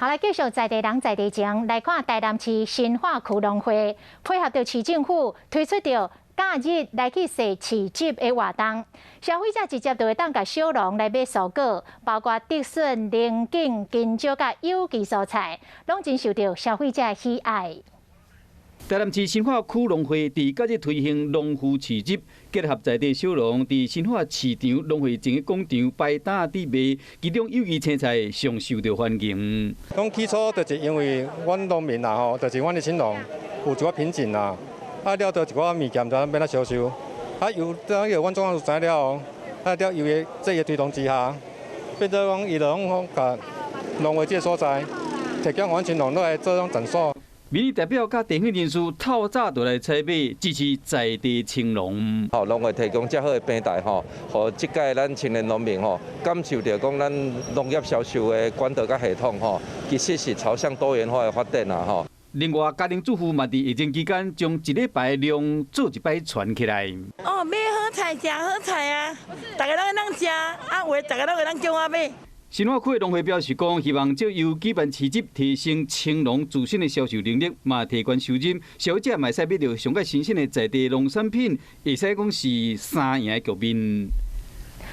好來，繼續在地人在地情來看台南市新化區農會配合著市政府推出著假日來去踅市集的活動，消費者直接就會當共小農來買蔬果，包括竹筍、龍井、香蕉佮有機蔬菜，攏真受著消費者喜愛。台南市新化區農會佇假日推行農夫市集，結合在地小農佇新化市場農會前的廣場擺擔佇賣，其中有機青菜上受著歡迎。講起初就是因為阮農民啦吼，就是阮的青農有一寡瓶頸啦，啊了著一寡物件毋知欲按怎銷售，啊由當阮總幹事知了後，啊了由伊這個推動之下，變做講伊就攏講共農會這個所在，提供阮青農落來做種診所。民意代表佮地方人士透早就來採買，支持在地青農。吼，農會提供遮好的平台吼，予這屆咱青年農民吼，感受著講咱農業銷售的管道佮系統吼，其實是朝向多元化的發展啦吼。另外，家庭主婦嘛佇疫情期間，將一禮拜量做一擺存起來。哦，買好菜，食好菜啊！逐家攏會當食，啊有的逐家攏會當叫我買。新化區的農會表示講，希望藉由舉辦市集，提升青農自身的銷售能力，嘛提懸收入，消費者嘛會使買著上蓋新鮮的在地農產品，會使講是三贏的局面。